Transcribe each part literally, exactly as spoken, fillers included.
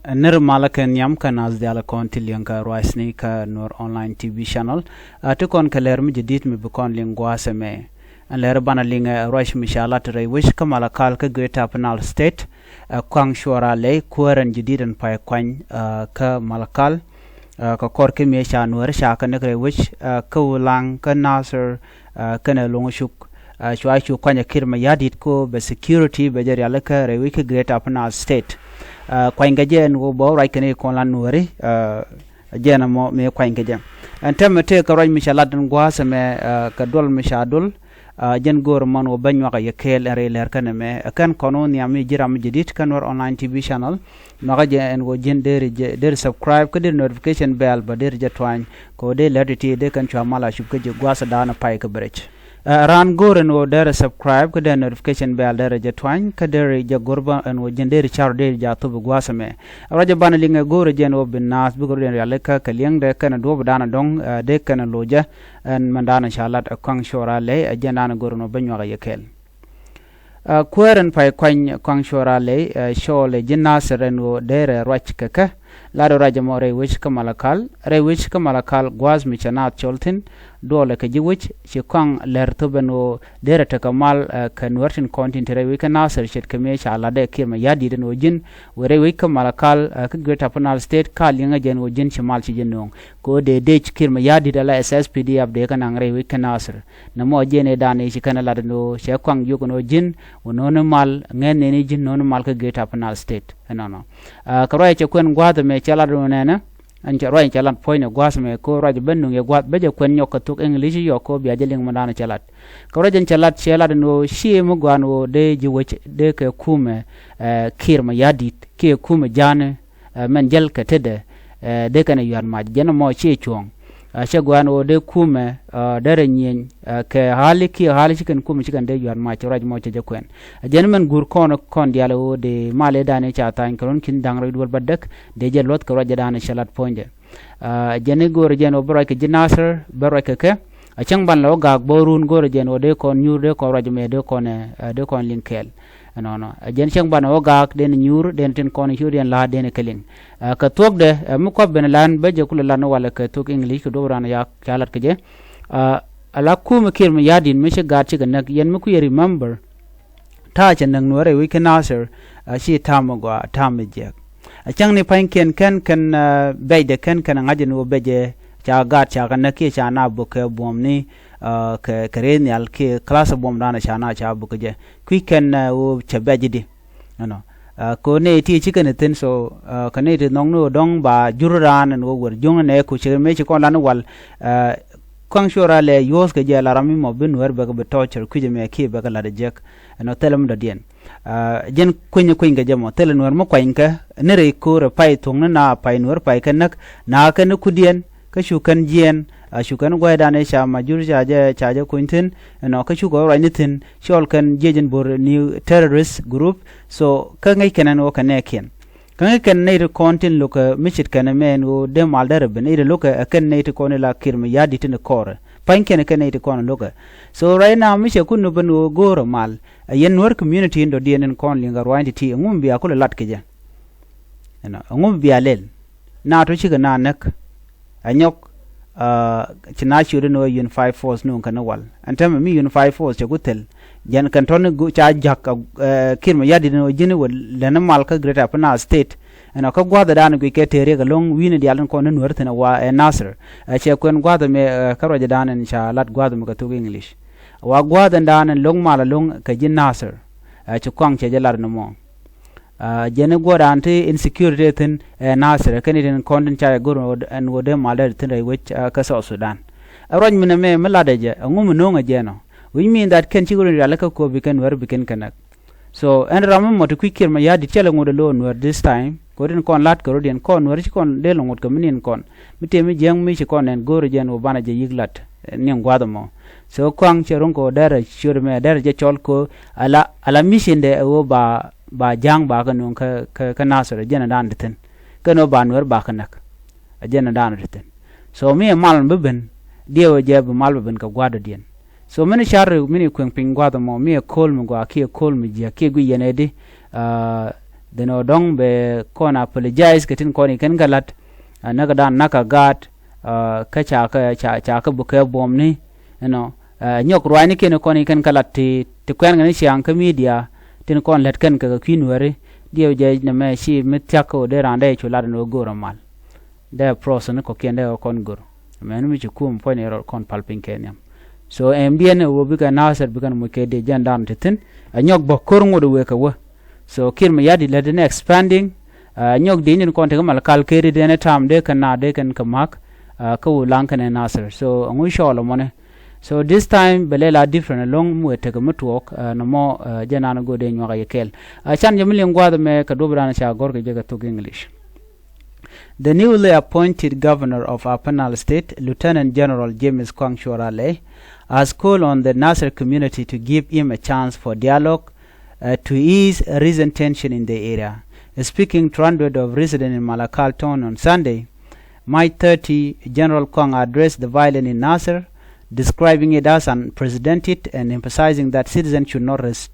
Nir malä kɛ nhiam kä nath diaal kɔn ti liŋ kä ruacni kä Nuer Online T V channel. Ɛ ti kɔn kɛ lɛr mi jadid mi bi kɔn liŋ gua̱a̱th ɛmɛ. Ɛn lɛr banɛ liŋ ɛ ruac mi ca lat rɛy wec kä Malakal kä Greater Upper Nile State. Ɛ kuaŋ cuɔra lɛy kuäär ɛn jadid ɛn pay kuany ɛ kä Malakal. Ɛ kɛ kɔr kä mëë ca Nuäär ca kɛ näk rɛy wec ɛ kä Ulaŋ kä Nasir ɛ kɛnɛ Loŋ Cuk. Ɛ cua cu kuany ɛ Kiir Mayardit ko bɛ security bɛ jɛ rialikä rɛy wec kä Greater Upper Nile State. Ɛ kuany kɛ jɛ ɛn ɣöö bɛ wä ruac kɛn i̱ kɔn lan Nuääri ɛ jɛn ɛmɔ mëë kuany kɛ jɛ. Ɛn tɛmɛ tëë kɛ ruac mi ca lat ɛn gua̱a̱th ɛmɛ ɛ kɛ duɔl mi ca dol. Ɛ jɛn go̱o̱r ɛmɔn ɣöö bä nyuak ɛ yɛ kɛɛl ɛn rɛy lɛr kɛn ɛmɛ ɛ kɛn kɔn wä nhiam mi ji̱ ram mi jadid kä Nuer Online T V channel. Nhɔakä jɛ ɛn ɣöö ji̱n deri jɛ deri subscribe kä deri notification bell bä deri jɛ tuany kɛ ɣöö dee lɛr ti̱ti̱ dee kɛn cua mal a cup kä ji̱ gua̱a̱th ɛ da̱a̱n ɛ pay kä bɛ rɛc. Ɛ raan go̱o̱r ɛn ɣöö derɛ subscribe kä dee notification bell derɛ jɛ tuany kä derɛ jɛ go̱r bä ɛn ɣöö ji̱n derɛ car derɛ jɛ a thop ɛ gua̱a̱th ɛmɛ. Ɛ ruac ɛ banɛ liŋ ɛ go̱o̱r ɛ jɛ ɛn ɣöö bi naath bikɛ rɔ den rialikä kɛ liɛŋdɛ kɛnɛ duɔ̱ɔ̱p ɛ da̱a̱n ɛ dɔ̱ŋ ɛ dee kɛnɛ loc jɛ. Ɛn mɛn da̱a̱n ɛ ca lat ɛ kuaŋ cuɔra lɛy ɛ jɛn da̱a̱n ɛ go̱o̱r ɛn ɣöö bä nyuak ɛ yɛ kɛɛl. Ɛ kuäär ɛn pay kuany kuaŋ cuɔra lɛy ɛ cɔɔl ɛ ji̱ Nasir ɛn ɣöö derɛ ruac kɛ kɛ. Lat ɛ ruac ɛmɔ rɛy wec kä Malakal rɛy wec kä Malakal gua̱a̱th mi cɛ naath cɔl thi̱n. Duɔlɛ kɛ ji̱ wec ci kuaŋ lɛr thop ɛn ɣöö derɛ tekɛ mal ɛ kɛ Nuäär tin kɔn tin te rɛy wec kä Nasir ce̱tkɛ mëë ca latdɛ Kiir Mayardit ɛn ɣöö ji̱n wëë rɛy wec kä Malakal ɛ kä Greater Upper Nile State ka liŋä jɛ ɛn ɣöö ji̱n ci mal ci jɛ nööŋ. Kɛ ɣöö dee dec Kiir Mayardit ala S S P D F dee kɛ naŋ rɛy wec kä Nasir. Nɛmɔ jɛn ëë dan i̱ ci kɛn ɛ lat ɛn ɣöö cɛ kuaŋ jiök ɛn ɣöö ji̱n wä no̱o̱ni mal ŋɛn nɛni ji̱n no̱o̱ni mal kä Greater Upper Nile State ɛnɔnɔ. Ɛ kɛ ruac cɛ kuɛn gua̱a̱th ɛmɛ cɛ lat ɛn ɣöö nɛnɛ. Ɛn cɛ ruac cɛ lat puɔ̱nydɛ gua̱a̱th ɛmɛ kɛ ɣöö ruac ben nuŋ yɛ gua̱a̱th bä jɛ kuɛn nyɔk kɛ thok English yɔk kɛ ɣöö bia jɛ liŋ mɔ dan cɛ lat. Kɛ ruac ɛn cɛ lat cɛ lat ɛn ɣöö cië mi gɔaa ɛn ɣöö dee ji̱ wec dee kɛ kumɛ ɛ Kiir Mayardit kiɛ kumɛ ja̱a̱ni ɛ mɛn jäl kɛ tetdɛ ɛ dee kɛn ɛ yua̱t mac jɛn ɛmɔ cië cuɔ̱ɔ̱ŋ. Ɛ cɛ gɔaa ɛn ɣöö dee kumɛ ɛ derɛ nyieny ɛ kɛ ɣa̱li kiɛ ɣa̱li ci kɛn kumɛ ci kɛn dee yua̱t mac cɛ ruac ɛmɔ cɛ jɛ kuɛn. Ɛ jɛn mɛn guur kɔn kɔn diaal ɣöö dee mal ëë dan i̱ ca tha̱a̱ny kɛ run ki̱n da̱ŋ rɛy duel bädäk dee jɛ luɔ̱th kɛ ruac jɛ dan i̱ cɛ lat puɔ̱nydɛ. Ɛ jɛn i̱ go̱o̱rɛ jɛn ɣöö bä ruac kɛ ji̱ Nasir bä ruac kɛ kɛ. Ɛ cäŋ ban lɛ wä gaak bä run go̱o̱rɛ jɛn ɣöö dee kɔn nyuur dee kɔn ruac ɛmɛ dee kɔn ɛ dee kɔn liŋ kɛɛl. Ɛnɔnɔ ɛ jɛn cäŋ banɛ wä gaak den nyuur den tin kɔn cu den la̱a̱t den kɛ liŋ. Ɛ kɛ thuɔ̱kdɛ ɛ mi kua̱p ben lan bä jɛ kulɛ lan walɛ kɛ thok English kɛ duɔ̱p raan ca lat kɛ jɛ. Ɛ ala kumɛ Kiir Mayardit mi ci gaat cikɛ näk yɛn mi kuiɛ remember. Ta̱a̱ cɛ näk Nuäärɛ wi̱c kä Nasir ɛ ci ta̱a̱ mi gɔaa ta̱a̱ mi jiɛk. Ɛ cäŋ ni pa̱nykiɛn kɛn kɛn ɛ bɛcdɛ kɛn kɛn ɛ ŋa̱c ɛn ɣöö bɛcɛ ca gaat ca kɛ näk kiɛ ca na buk kɛ buɔ̱mni ɛ kɛ kɛ rɛy nhial kiɛ class buɔ̱m da̱a̱n ca na ca buk kɛ jɛ. Kui̱ kɛn ɛ ɣöö cɛ bɛc i̱di. Ɛnɔ ɛ kɛ ɣöö nɛy ti ci kɛn ɛ thi̱n so ɛ kɛ nɛy ti nhɔkni ɣöö dɔ̱ŋ ba jur raan ɛn ɣöö wër juŋ nɛ ku cɛ mëë ci kɔn lan wal. Ɛ kuaŋ cuɔra lɛ yuɔ̱ɔ̱th kɛ jɛ la ram mi mɔ bi Nuäär bɛ kɛ bi tɔ̱ɔ̱c cär kui̱c ɛmɛ kiɛ bɛ kɛ la̱t ɛ jiäk. Ɛnɔ thilɛ mi dɔ̱diɛn. Ɛ jɛn kui̱ny kui̱ny kɛ jɛ mɔ thilɛ Nuäär mi kuanykɛ ni rɛy ko̱o̱r ɛ pay thuɔ̱kni na pay Nuäär pay kɛ näk na kɛn ni kudiɛn. Kä cu kɛn jiɛɛn a cu kɛn gua̱cdan i̱ ca majur ca jɛ ca jɛ kuny thi̱n. Ɛnɔ kä cukɛ ruacni thi̱n cɔl kɛn jiɛc in bo̱r ni terrorist group. So kä ŋäc kɛn ɛn ɣöö kɛ nɛɛkiɛn. Kä ŋäc kɛn nɛy ti kɔn tin lo̱kɛ mi ce̱tkɛn ɛmɛ ɛn ɣöö dee mal derɛ ben i̱ ti lo̱kɛ ɛ kɛn nɛy ti kɔn i̱ la Kiir Mayardit tin kɔɔrɛ. Pa̱nykiɛn ɛ kɛn nɛy ti kɔn lo̱kɛ. So right now mi cɛ kun ni ben ɣöö go̱o̱rɛ mal ɛ yɛn Nuäär community in dɔ̱diɛn in kɔn liŋ kɛ ruaacni ti ti ɛŋu mi bia kulɛ lat kɛ jɛ. Ɛnɔ ɛŋu mi bia lɛl. Na tɔ cikɛ na näk. Ɛ nyɔk ɛ ci na ciötdɛ ni ɣöö Unified Force nuŋ kɛn ni wal ɛn täämɛ mi Unified Force cɛ ku thil. Jɛn kɛn tɔ̱ni ca ja̱k ɛ Kiir Mayardit ni ɣöö ji̱n i̱ wä lɛn ni mal kä Greater Upper Nile State. Ɛnɔ kä gua̱a̱thdan guic kɛ tëë riɛk ɛlɔ̱ŋ wi̱i̱ni diaal tin kɔn ni Nuäär thi̱n ɛ wa ɛ Nasir. Ɛ cɛ kuɛn gua̱a̱th ɛmɛ ɛ kä ruacdan ɛn ca lat gua̱a̱th ɛmɛ kɛ thok English. Wa gua̱a̱thdan ɛn lo̱ŋ mal ɛlɔ̱ŋ kɛ ji̱ Nasir. Ɛ ci kɔaŋ cɛ jɛ lat ni mɔ. Ɛ jɛn i̱ guɔ̱ɔ̱rdan ti insecurity thi̱n ɛ Nasir ɛ kɛn i̱ tin kɔn tin ca jɛ go̱r ɛn ɣöö dee mal dee thi̱n rɛy wec ɛ kä South Sudan. Ɛ ruac min ɛmɛ mi latdɛ jɛ ɛŋu mi no̱o̱ŋ ɛ jɛn ɔ. Which mean that kɛn cikɛ run rialikä ko̱o̱p bi kɛn Nuäär bi kɛn kɛ näk. So ɛn ram mi mɔ ti kui̱c Kiir Mayardit cɛ lɛ ŋot ɛ lo̱o̱ Nuäär this time. Kɛ ɣöö tin kɔn la̱t kɛ rɔ̱diɛn kɔn Nuäär ci kɔn dee lɛ ŋot kɛ mi ni̱n kɔn. Mi tëë mi jiäŋ mi ci kɔn nɛn go̱o̱rɛ jɛn ɣöö banɛ jɛ yi̱k la̱t. Niŋ gua̱a̱th ɛmɔ. So kuaŋ cɛ ro̱ŋ kɛ ɣöö derɛ ciöt ɛmɛ derɛ jɛ cɔl kɛ ɣöö ala ala mission dɛ ɛ ɣöö ba ba ja̱a̱ŋ ba kɛ nuŋ kä kä kä Nasir ɛ jɛn ɛ da̱a̱n ti thi̱n. Kɛn ɣöö ba Nuäär ba kɛ näk. Ɛ jɛn ɛ da̱a̱n ti thi̱n. So mi ɛ mal mi bi ben diɛw ɛ jɛ bi mal bi ben kɛ gua̱a̱r dɔ̱diɛn. So mini car mini kueŋ piny gua̱a̱th ɛmɔ mi ɛ ko̱o̱l mi gɔaa kiɛ ko̱o̱l mi jiäk kiɛ guic yɛn ɛ di. Aa Dhen ɔ dɔ̱ŋ bɛ kɔn apologize kɛ tin kɔn i̱ kɛn kɛ la̱t. Näk dan näk a gaat kä ca kä ca kä bukɛ buɔmni. Inɔ nyɔk ruacni kɛn kɔn i̱ kɛn kɛ la̱t ti ti kuɛn kɛn i̱ ciaŋ kä media tin kɔn lät kɛn kɛ kɛ kui̱ nuääri. Diɛw jɛ nɛmɛ ci mi thia̱k kä wä dee raan dee cu lat in wä go̱o̱r a mal. Dee process ni kɔkiɛn dee kɔn gör. Mɛn mi ci kum puɔ̱ny rɔ kɔn pal piny kɛ nhiam. So ɛm diɛn wä bikɛ Nasir bikɛn muc kɛ diɛ jɛn dan ti thin. Ɛ nyɔk bä kor ŋot wek kɛ wä. So kir mi yadi lɛ din expanding. Ɛ nyɔk di nyin kɔn ti kɛ mal kal keri den tam de kɛn na de kɛn kɛ mak. Kä wä lang kɛn Nasir so ŋu shɔl mɔni. So this time bɛ lɛ la different along mi wɛ tekɛ mi tuɔk. Nɔmɔ jɛ nan go de nyuak a yɛ kɛl. Can jɛ mi liŋ guath mɛ kɛ duɔp dan ca gɔr kɛ jɛ kɛ thuk English. The newly appointed governor of Upper Nile State, Lieutenant General James Kuang Chorale, has called on the Nasir community to give him a chance for dialogue uh, to ease recent tension in the area. Speaking to hundreds of residents in Malakal town on Sunday, March thirty, General Kuang addressed the violence in Nasir, describing it as unprecedented and emphasizing that citizens should not res-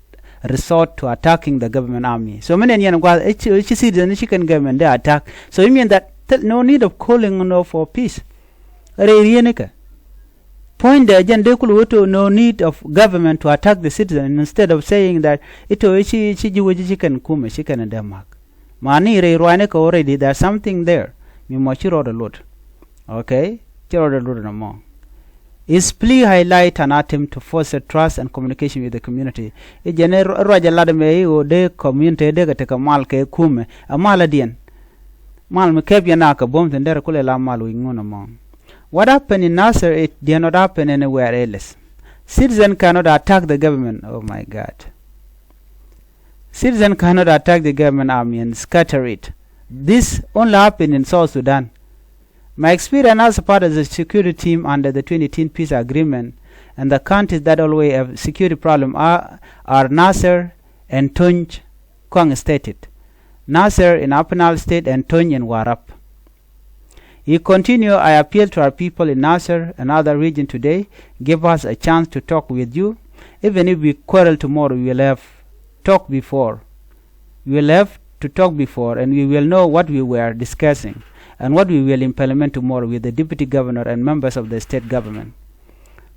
resort to attacking the government army. So many yɛn gua each citizen each can government they attack. So you mean that no need of calling for peace. Rɛ rieni kɛ point de jɛn de kul woto no need of government to attack the citizen instead of saying that ito ichi ichi jiwe jichi kɛn kume chi kɛn de mak. Mani rɛ ruani kɛ already there's something there. Mi mɔ chi rɔɔdɛ lot. Okay, chi rɔɔdɛ lot nɔmɔ. His plea highlight an attempt to foster trust and communication with the community. I̱ jɛn ruac a lat mɛ i̱ ɣöö dee community dee kɛ tekɛ mal kɛ kumɛ a mal adiɛn. Mal mi kɛp yɛn a kɛ buɔ̱m thi̱n derɛ kulɛ la mal wi̱c ŋun ɛmɔ. What happened in Nasir it did not happen anywhere else. Citizen cannot attack the government. Oh my God. Citizen cannot attack the government army and scatter it. This only happened in South Sudan. My experience as a part of the security team under the twenty eighteen peace agreement and the countries that always have security problem are, are Nasir and Tonj, Kuang stated. Nasir in Upper Nile State and Tonj in Warrap. He continued, I appeal to our people in Nasir and other region today, give us a chance to talk with you. Even if we quarrel tomorrow, we will have talked before. We will have to talk before and we will know what we were discussing and what we will implement tomorrow with the deputy governor and members of the state government.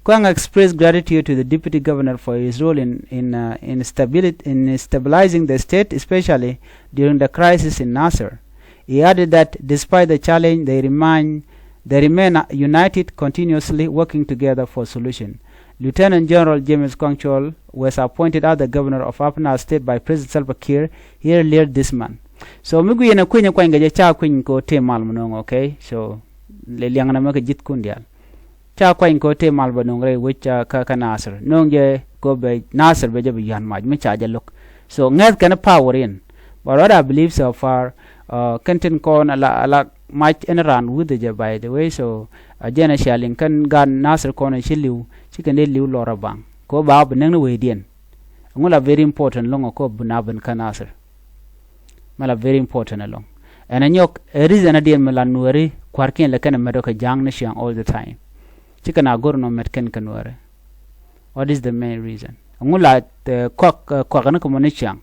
Kuang expressed gratitude to the deputy governor for his role in, in, uh, in, stability, in stabilizing the state, especially during the crisis in Nasir. He added that despite the challenge, they remain, they remain united, continuously working together for solution. Lieutenant General James Kuang Chol was appointed as the governor of Upper Nile State by President Salva Kiir earlier this month. So mi gui yɛn a kui̱ny a kuany kɛ jɛ ca kui̱ny kɛ ɣöö tëë mal mi no̱o̱ŋ, okay? So liɛŋ na mɛ kɛ ji̱th kun diaal. Ca kuany kɛ ɣöö tëë mal bɛ no̱o̱ŋ rɛy wec kä kä Nasir no̱o̱ŋ jɛ kɛ ɣöö bɛ Nasir bɛ jɛ bi yuan mac mi ca jɛ lo̱k. So ŋɛth kɛn power in. But what I believe so far, uh, kɛn tin kɔn ala ala mac ɛn raan wi̱dhɛ jɛ, by the way. So a jɛn a cia liŋ kɛn gaat Nasir kɔn ci li̱w ci kɛn dee li̱w lɔr a baŋ kɛ ɣöö ba bi näk ni wecdiɛn. Ŋu la very important lo̱ŋ a kɛ ɣöö bi na ben kä Nasir. Mɛ la very important along. Ɛn a nyɔk ɛ reason adiɛn mi la nuääri kua̱rkiɛn lɛ kɛn a mɛt ɔ kɛ ja̱a̱ŋ ni ciaŋ all the time. Ci kɛn a go̱r nɔ mɛt kɛn kɛ nuääri. What is the main reason? Ŋu la kɔak kɔak ni kɛ mɔ ni ciaŋ.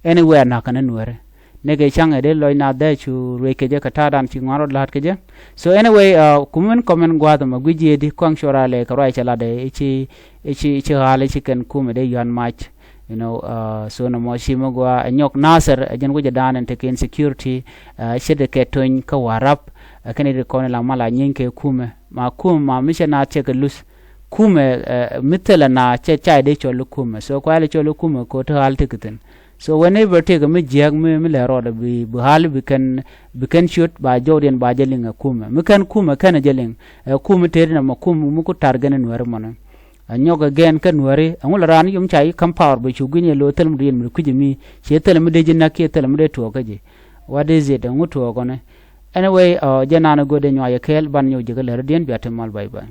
Anywhere nak kɛn a nuääri. Ni kɛ ca̱ŋ ɛ dee lɔc na dhɛ cu ruec kɛ jɛ kɛ ta̱a̱dan ci ŋuan rɔ la̱a̱t kɛ jɛ. So anyway, uh, kumin kɔmin gua̱a̱th ɛmɔ gui̱c ji̱ ëëdi Kuang Chorale kɛ ruac cɛ latdɛ i̱ ci i̱ ci i̱ ci ɣa̱a̱l i̱ ci kɛn kumɛ dee yuan mac. You know, uh, so nɔmɔ ci mi gua ɛ nyɔk Nasir ɛ jɛn wecɛ da̱a̱n ɛn tekɛ insecurity. Uh, ce̱tkɛ kɛ Tony kä Warrap. Uh, kɛn i̱ ti kɔn ila mal a nyieeny kɛ kumɛ ma kumɛ ma mi cɛ na cɛ kɛ luth. Kumɛ uh, mi thilɛ na cɛ ca i̱ dee cɔl i̱ kumɛ. So kualɛ cɔl i̱ kumɛ ko̱ ti ɣa̱a̱l tekɛ thi̱n. So whenever tekɛ mi jiääk mi mi lɛ rɔɔdɛ bi bi ɣa̱a̱l bi kɛn bi kɛn ciöt ba jɔwdiɛn ba jɛ liŋ ɛ kumɛ. Mi kɛn kumɛ kɛn ɛ jɛ liŋ ɛ kumɛ tëëdi nɔmɔ kumɛ mi ku tar gɛn i̱ nuääri mɔnɛ. A nyɔk ɛ gɛn kä nuääri ɛŋu la raan yom ca i̱ ka̱m power bɛ cu gui̱ny ɛ lo̱ thil mi diɛn mi kui̱c mi ciɛ thil mi dee ji̱ näk kiɛ thil mi dee tuɔɔk kä ji̱. What is it? Ɛŋu tuɔɔk ɔnɛ? Anyway, uh, jɛ naan ɛ go̱o̱dɛ nyuac ɛ kɛɛl ban nyɔk ji̱ kä lɛr diɛn bia ti mal, bye bye.